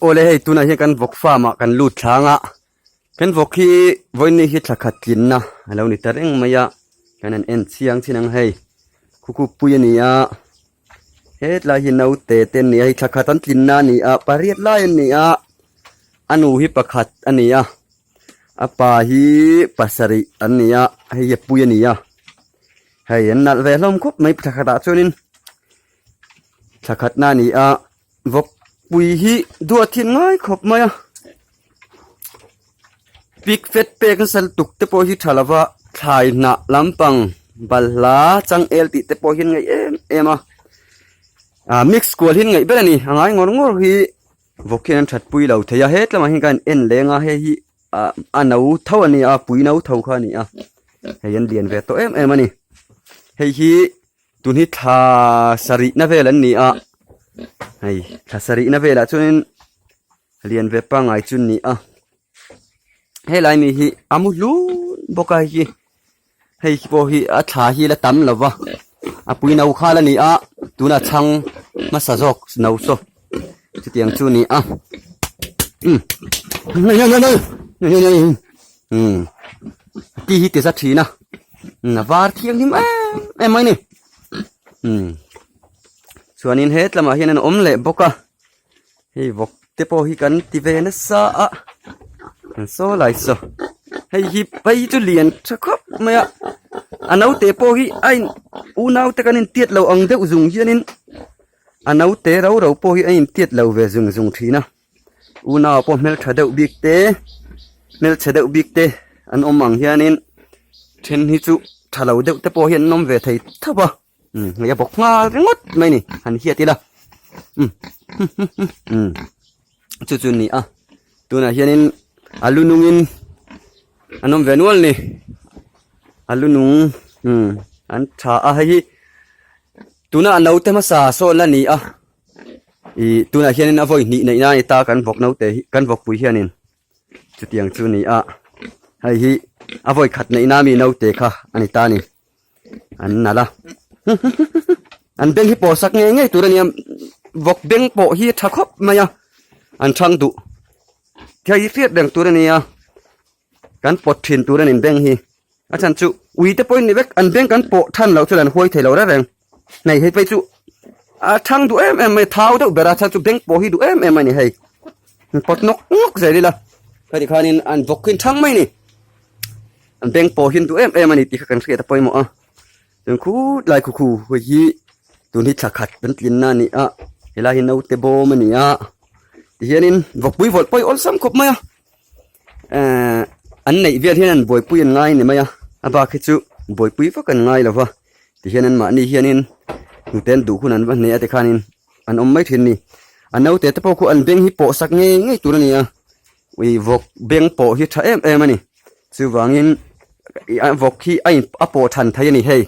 Awle hei tunah hian kan vawk farm ah kan lut thlang a kan vawk hi vawiin hi thla khat tlinna a lo ni ta reng mai a kan han en chiang chin ang hei khukhup pui a ni a hetlai hi naute te an ni a hei thla khat an tlinna a ni a pariat lai an ni a a nu hi pakhat a ni a a pa hi pasarih an ni a hei hi a pui a ni a hei an nalh ve hlawm khawp mai thla khatah chuanin thla khatna a ni a. Vawkpui hi duat thin ngai khawp mai a pik fet pek nasa lutuk te pawh hi tha lova thlai hnah lampang balhla changel tih te pawh hi an ngaih em em a ah mix kual hi an ngaih ber a ni a ngai ngawr ngawr hi vawk hian an that pui lo thei a hetlamah hian ka han en leng a hei hi ah a no tho a ni a pui no tho kha a ni a hei an lian ve tawh em em a ni hei hi. Tun hi thla sarihna vel an ni a hei thla sarihna velah chuanin lian ve pangngai chu an ni a helai mi hi a mu hlun bawk a hei hi hei pawh hi a thla hi la tam lo va a pui no khal a ni a tunah chhang hmasa zawk no saw chutiang chu a ni a umm umm ti hi ti za thin a a var thianghlim em em mai a ni umm chuanin he tlamah hian an awm leh bawk a hei vawk te pawh hi kan ti ve nasa a an saw lai saw hei hi phei chu lian tha khawp mai a a naute pawh hi a in unau te kan intiat lo ang deuh zung hianin a naute ro ro pawh hi a intiat lo ve zung zung thin a. Unau pawh hmeltha deuh bik te hmelchhe deuh bik te an awm ang hianin then hi chu tha lo deuh te pawh hi an awm ve thei tho a umm hei a bawk nghal ringawt mai a ni han hiat ila umm umm chu chu a ni a tunah hianin a lu nungin an awm ve nual a ni a lu nung umm an tha a hei hi tuna a naute hmasa sawn la ni a. Ih tunah hianin a vawi hnih neih na a ni ta kan vawk naute hi kan vawkpui hianin chutiang chu a ni a hei hi a vawi khat neih na mi naute kha a ni ta a ni an nalh a an beng hi pawh sak ngei ngei tur a nia vawk beng pawh hi a tha khawp mai a an chhang duh thei hi hriat reng tur a nia. Kan pawt thin tur a nin beng hi. A chhan chu ui te pawhin ni vek an beng kan pawh than loh chuan an huai thei lo reng reng. Hei hei phei chu a thang duh em em mai thau deuh ber a chhan chu beng pawh hi duh em em a ni hei. An pawt nawk nawk zel ila heti khanin an vawk hi an thang mai a ni. An beng pawh hi an duh em em a ni tih kha kan hriat a pawimawh a. Chuan khut lai khu khu hei hi tun hi thla khat kan tlinna a ni a helai hi naute bawm a ni a tihianin vawkpui vawlh pawh hi awlsam khawp mai a. Ehh an neih vel hian an buaipui an ngai ni mai a a bak hi chu buaipui vak an ngai lo va tihian an mahni hianin hnute an duh hun an va hneh a tikhanin an awm mai thin a ni a naute te pawh khu an beng hi pawh sak ngei ngei tur a ni a ui vawk beng pawh hi tha em em a ni chuvangin vawk hi a in a pawh than thei a ni hei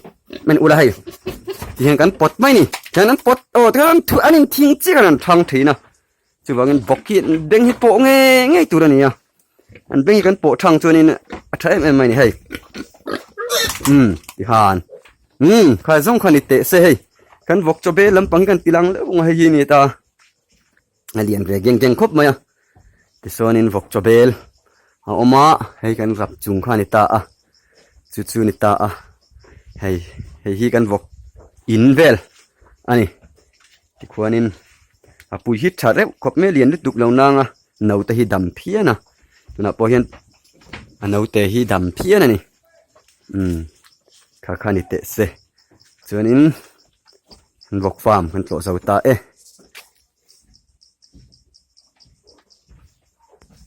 en ula hei tihian kan pawt mai a ni tihian an pawt aw tihian an inthing chiah an thang thin a. Chuvangin vawk hi beng hi pawh ngei ngei tur a ni a an beng hi kan pawh thang chuanin a tha em em mai a ni hei umm tihan umm kha zawng kha ni teh se hei kan vawk chaw bel lampang hi kan ti lang deuh ang a hei hi a ni ta a lian ve geng geng khawp mai a tichuanin vawk chaw bel a awm a hei kan rap chung kha a ni ta a chu chu a ni ta a hei hei hi kan vawk in vel a ni. Tikhuanin a pui hi tha reuh khawp mai a lian lutuk lo nang a naute hi dam phian a tunah pawh hian a naute hi dam phian a ni umm kha kha ni teh se chuanin vawk farm kan tlawh zo ta e.